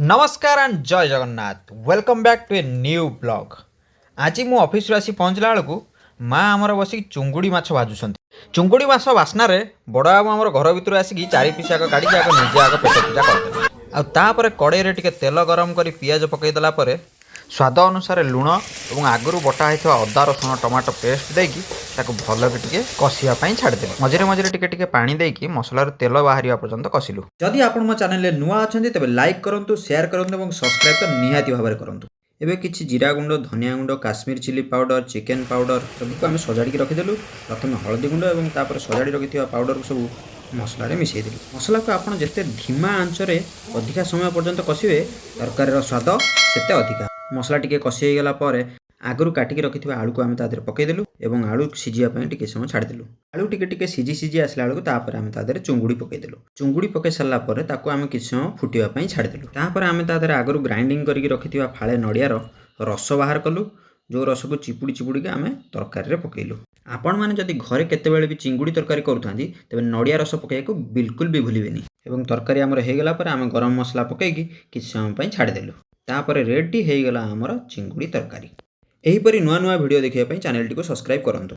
ନମସ୍କାର and Jai Jagannath. Welcome back to a new vlog. ଆଜି ମୁଁ ଅଫିସରୁ ଆସି ପହଞ୍ଚିଲା ବେଳକୁ ମା ଆମର ବସିକି ଚୁଙ୍ଗୁଡ଼ି ମାଛ ଭାଜୁଛନ୍ତି। ଚୁଙ୍ଗୁଡ଼ି ମାଛ ବାସ୍ନାରେ ବଡ଼ ବାବୁ ଆମର ଘର ଭିତରୁ ଆସିକି ଚାରି ପିସ୍ ଆଗ କାଢ଼ିକି ଆଗ ନିଜେ ଆଗ ପେଟ ପୂଜା କରିଦେଲେ। ଆଉ ତାପରେ କଡ଼େଇରେ ଟିକେ ତେଲ ଗରମ କରି ପିଆଜ ପକାଇଦେଲା ପରେ ସ୍ୱାଦ ଅନୁସାରେ ଲୁଣ ଏବଂ ଆଗରୁ ବଟା ହେଇଥିବା ଅଦା, ରସୁଣ, ଟମାଟୋ ପେଷ୍ଟ ଦେଇକି ତାକୁ ଭଲକି ଟିକେ କଷିବା ପାଇଁ ଛାଡ଼ିଦେଲୁ। ମଝିରେ ମଝିରେ ଟିକେ ଟିକେ ପାଣି ଦେଇକି ମସଲାରୁ ତେଲ ବାହାରିବା ପର୍ଯ୍ୟନ୍ତ କଷିଲୁ। ଯଦି ଆପଣ ମୋ ଚ୍ୟାନେଲରେ ନୂଆ ଅଛନ୍ତି, ତେବେ ଲାଇକ୍ କରନ୍ତୁ, ସେୟାର କରନ୍ତୁ ଏବଂ ସବସ୍କ୍ରାଇବ୍ ତ ନିହାତି ଭାବରେ କରନ୍ତୁ। ଏବେ କିଛି ଜିରା ଗୁଣ୍ଡ, ଧନିଆ ଗୁଣ୍ଡ, Kashmir chilli powder, chicken powder ସବୁକୁ ଆମେ ସଜାଡ଼ିକି ରଖିଦେଲୁ। ପ୍ରଥମେ ହଳଦୀ ଗୁଣ୍ଡ ଏବଂ ତାପରେ ସଜାଡ଼ି ରଖିଥିବା ପାଉଡ଼ରକୁ ସବୁ ମସଲାରେ ମିଶାଇ ଦେଲୁ। ମସଲାକୁ ଆପଣ ଯେତେ ଧିମା ଆଞ୍ଚରେ ଅଧିକା ସମୟ ପର୍ଯ୍ୟନ୍ତ କଷିବେ, ତରକାରୀର ସ୍ୱାଦ ସେତେ ଅଧିକା। ମସଲା ଟିକେ କଷି ହେଇଗଲା ପରେ ଆଗରୁ କାଟିକି ରଖିଥିବା ଆଳୁକୁ ଆମେ ତା ଦେହରେ ପକାଇଦେଲୁ ଏବଂ ଆଳୁ ସିଝିବା ପାଇଁ ଟିକେ ସମୟ ଛାଡ଼ିଦେଲୁ। ଆଳୁ ଟିକେ ଟିକେ ସିଝି ସିଝି ଆସିଲା ବେଳକୁ ତାପରେ ଆମେ ତା ଦେହରେ ଚୁଙ୍ଗୁଡ଼ି ପକାଇଦେଲୁ। ଚୁଙ୍ଗୁଡ଼ି ପକାଇ ସାରିଲା ପରେ ତାକୁ ଆମେ କିଛି ସମୟ ଫୁଟିବା ପାଇଁ ଛାଡ଼ିଦେଲୁ। ତାପରେ ଆମେ ତା ଦେହରେ ଆଗରୁ ଗ୍ରାଇଣ୍ଡିଙ୍ଗ କରିକି ରଖିଥିବା ଫାଳେ ନଡ଼ିଆର ରସ ବାହାର କଲୁ, ଯେଉଁ ରସକୁ ଚିପୁଡ଼ି ଚିପୁଡ଼ିକି ଆମେ ତରକାରୀରେ ପକାଇଲୁ। ଆପଣମାନେ ଯଦି ଘରେ କେତେବେଳେ ବି ଚିଙ୍ଗୁଡ଼ି ତରକାରୀ କରୁଥାନ୍ତି, ତେବେ ନଡ଼ିଆ ରସ ପକାଇବାକୁ ବିଲକୁଲ ବି ଭୁଲିବେନି। ଏବଂ ତରକାରୀ ଆମର ହେଇଗଲା ପରେ ଆମେ ଗରମ ମସଲା ପକାଇକି କିଛି ସମୟ ପାଇଁ ଛାଡ଼ିଦେଲୁ। ତାପରେ ରେଡ଼ି ହେଇଗଲା ଆମର ଚିଙ୍ଗୁଡ଼ି ତରକାରୀ। ଏହିପରି ନୂଆ ନୂଆ ଭିଡ଼ିଓ ଦେଖିବା ପାଇଁ ଚ୍ୟାନେଲଟିକୁ ସବସ୍କ୍ରାଇବ୍ କରନ୍ତୁ।